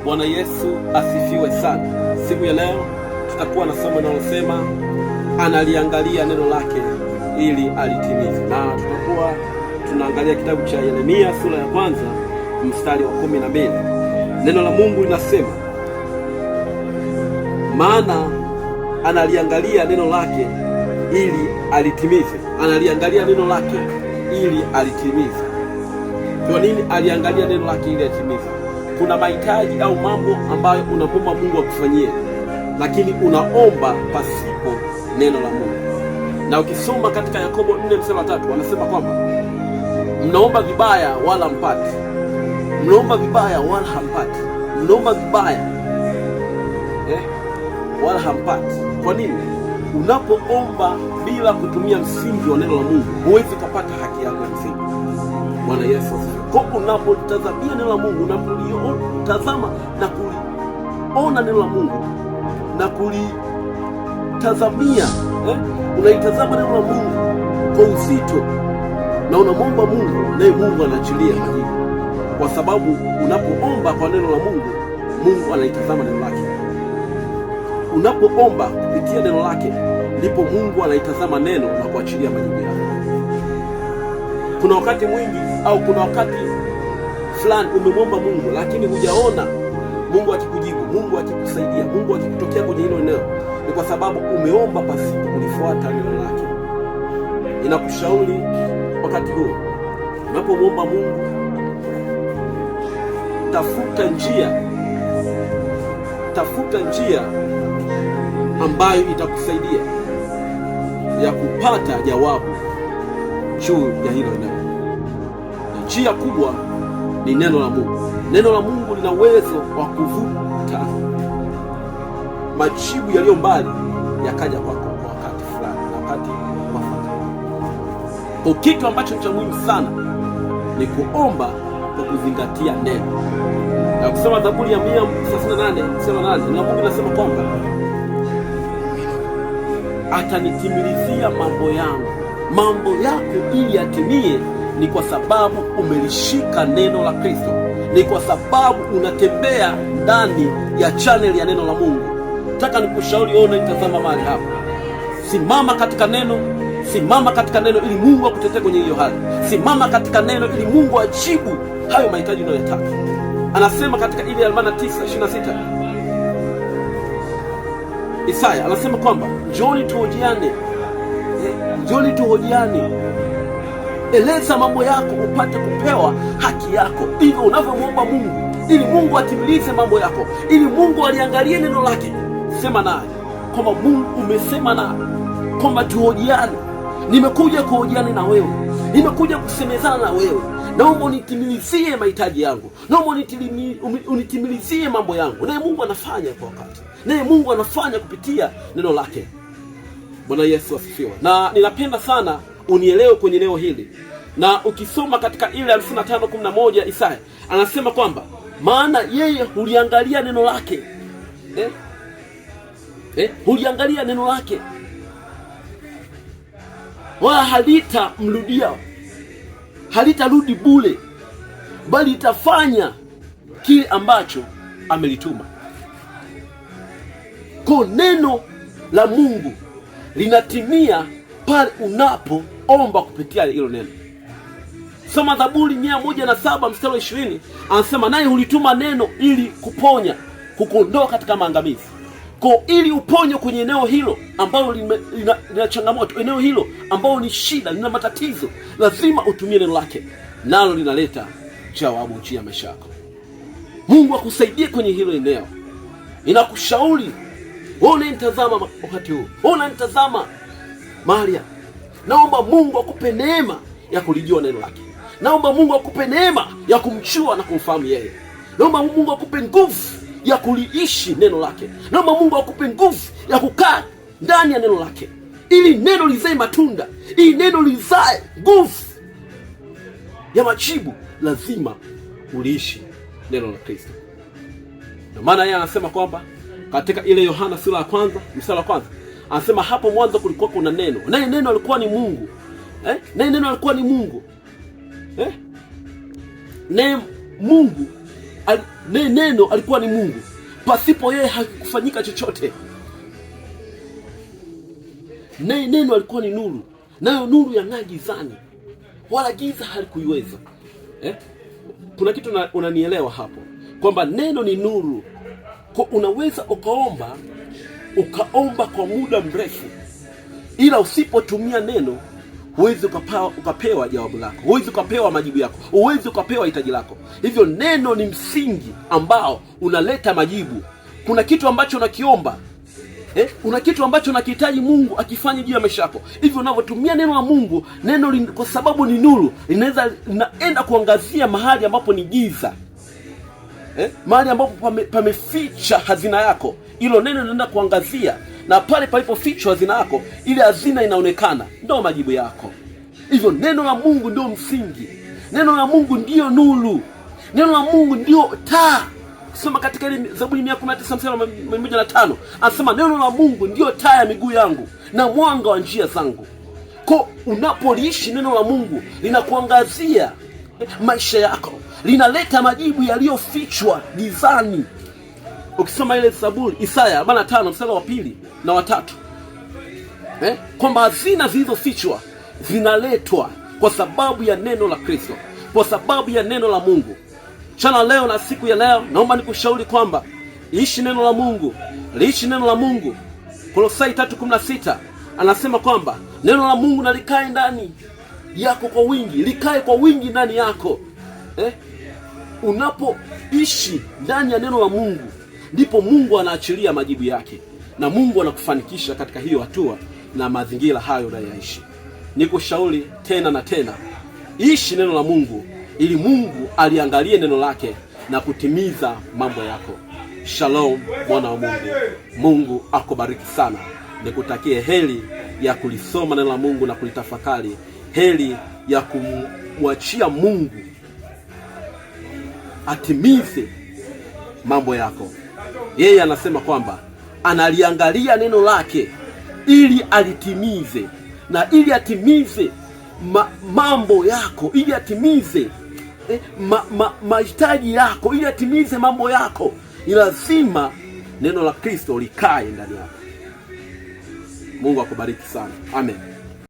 Bwana Yesu asifiwe sana. Siku ya leo tutakuwa na somo linalosema analiangalia neno lake ili alitimize, na tutakuwa tunaangalia kitabu cha Yeremia sura ya kwanza mstari wa 12. Neno la Mungu linasema, maana analiangalia neno lake ili alitimize. Analiangalia neno lake ili alitimize. Kwa nini aliangalia neno lake ili alitimize? Kuna mahitaji au mambo ambayo unamwomba Mungu akufanyie, lakini unaomba pasipo neno la Mungu. Na ukisoma katika Yakobo 4 mstari wa 3 wanasema kwamba mnaomba vibaya wala mpati, mnaomba vibaya wala hampati, mnaomba vibaya wala hampati. Kwa nini? Unapoomba bila kutumia msingi wa neno la Mungu huwezi kupata haki yako ya msingi. Bwana Yesu asifiwe. Kwa unapotazamia neno la Mungu, unapolitazama na kuliona neno la Mungu na kulitazamia, unaitazama neno la Mungu kwa uzito na unamwomba Mungu, naye Mungu anaachilia majibu, kwa sababu unapoomba kwa neno la Mungu, Mungu anaitazama neno lake. Unapoomba kupitia neno lake, ndipo Mungu anaitazama neno na kuachilia majibu yako. Kuna wakati mwingi au kuna wakati fulani umemwomba Mungu lakini hujaona Mungu akikujibu, Mungu akikusaidia, Mungu akikutokea kwenye hilo eneo, ni kwa sababu umeomba pasipo kulifuata neno lake. Ninakushauri wakati huu unapomwomba Mungu, tafuta njia, tafuta njia ambayo itakusaidia ya kupata jawabu juu ya hilo eneo. Na njia kubwa ni neno la Mungu. Neno la Mungu lina uwezo wa kuvuta majibu yaliyo mbali yakaja kwako kwa wakati fulani na wakati mwafaka. Kwa kitu ambacho cha muhimu sana ni kuomba kwa kuzingatia neno. Na kusoma Zaburi ya 138 mstari wa 8, na Mungu anasema kwamba atanitimilizia mambo yangu. Mambo yako ili yatimie ni kwa sababu umelishika neno la Kristo, ni kwa sababu unatembea ndani ya channel ya neno la Mungu. Nataka nikushauri wewe unaitazama mahali hapa, simama katika neno, simama katika neno ili Mungu akutetee kwenye hiyo hali. Simama katika neno ili Mungu ajibu hayo mahitaji unayoyataka. Anasema katika ile 49:26 Isaya anasema kwamba njooni tuhojiane, njooni tuhojiane, eleza mambo yako upate kupewa haki yako. Hivyo unavyomwomba Mungu ili Mungu atimilize mambo yako, ili Mungu aliangalie neno lake, sema naye kwamba Mungu umesema naye kwamba tuhojiane, nimekuja kuhojiana na wewe, nimekuja kusemezana na wewe, naomba unitimilizie mahitaji yangu, naomba unitimilizie mambo yangu. Naye Mungu anafanya kwa wakati, naye Mungu anafanya kupitia neno lake. Bwana Yesu asifiwe. Na ninapenda sana unielewe kwenye eneo hili, na ukisoma katika ile 55:11 Isaya anasema kwamba maana yeye huliangalia neno lake, huliangalia neno lake wala halitamrudia, halitarudi bure, bali itafanya kile ambacho amelituma. Kwa neno la Mungu linatimia pale unapoomba kupitia hilo neno. Soma Zaburi 107 mstari wa 20, anasema naye hulituma neno ili kuponya, kukuondoa katika maangamizi. Kwa ili uponywe kwenye eneo hilo ambalo lina changamoto, eneo hilo ambalo ni shida, lina matatizo, lazima utumie neno lake, nalo linaleta jawabu juu ya maisha yako. Mungu akusaidie kwenye hilo eneo. Ninakushauri wewe unanitazama wakati huu, wewe unanitazama Maria, naomba Mungu akupe neema ya kulijua neno lake. Naomba Mungu akupe neema ya kumjua na kumfahamu yeye. Naomba Mungu akupe nguvu ya kuliishi neno lake. Naomba Mungu akupe nguvu ya kukaa ndani ya neno lake, ili neno lizae matunda, ili neno lizae nguvu ya majibu. Lazima uliishi neno la Kristo. Ndio maana yeye anasema kwamba katika ile Yohana sura ya kwanza mstari wa kwanza anasema hapo mwanzo kulikuwa kuna neno, naye neno alikuwa ni Mungu, naye neno alikuwa ni Mungu, naye Mungu Naye neno alikuwa ni Mungu, pasipo yeye hakikufanyika chochote. Naye neno alikuwa ni nuru, nayo nuru yang'aa gizani, wala giza halikuiweza. Eh? Kuna kitu unanielewa hapo kwamba neno ni nuru. Kwa unaweza ukaomba ukaomba kwa muda mrefu, ila usipotumia neno huwezi ukapewa jawabu lako, huwezi ukapewa majibu yako, huwezi ukapewa hitaji lako. Hivyo neno ni msingi ambao unaleta majibu. Kuna kitu ambacho unakiomba una kitu ambacho unakihitaji Mungu akifanye juu ya maisha yako. Hivyo unavyotumia neno la Mungu, neno kwa sababu ni nuru, linaweza linaenda kuangazia mahali ambapo ni giza, mahali ambapo pameficha hazina yako, hilo neno linaenda kuangazia, na pale palipofichwa hazina yako, ile hazina inaonekana, ndio majibu yako. Hivyo neno la Mungu ndio msingi, neno la Mungu ndiyo nuru, neno la Mungu ndio taa. Soma katika ile Zaburi 119 mstari wa 105, anasema neno la Mungu ndiyo taa ya miguu yangu na mwanga wa njia zangu. Ko, unapoliishi neno la Mungu linakuangazia maisha yako, linaleta majibu yaliyofichwa gizani. Ukisoma ile Zaburi Isaya 45 mstari wa 2 na 3, kwamba hazina zilizofichwa zinaletwa kwa sababu ya neno la Kristo, kwa sababu ya neno la Mungu. Mchana leo na siku ya leo, naomba nikushauri kwamba ishi neno la Mungu, liishi neno la Mungu. Kolosai 3:16 anasema kwamba neno la Mungu na likae ndani yako kwa wingi, likae kwa wingi ndani yako. Unapoishi ndani ya neno la Mungu ndipo Mungu anaachilia majibu yake na Mungu anakufanikisha katika hiyo hatua na mazingira hayo unayoyaishi. Nikushauri tena na tena, ishi neno la Mungu ili Mungu aliangalie neno lake na kutimiza mambo yako. Shalom, mwana wa Mungu. Mungu akubariki sana. Nikutakie heri ya kulisoma neno la Mungu na kulitafakari, heri ya kumwachia Mungu atimize mambo yako. Yeye anasema kwamba analiangalia neno lake ili alitimize, na ili atimize mambo yako, ili atimize mahitaji yako, ili atimize mambo yako, ni lazima neno la Kristo likae ndani yako. Mungu akubariki sana. Amen.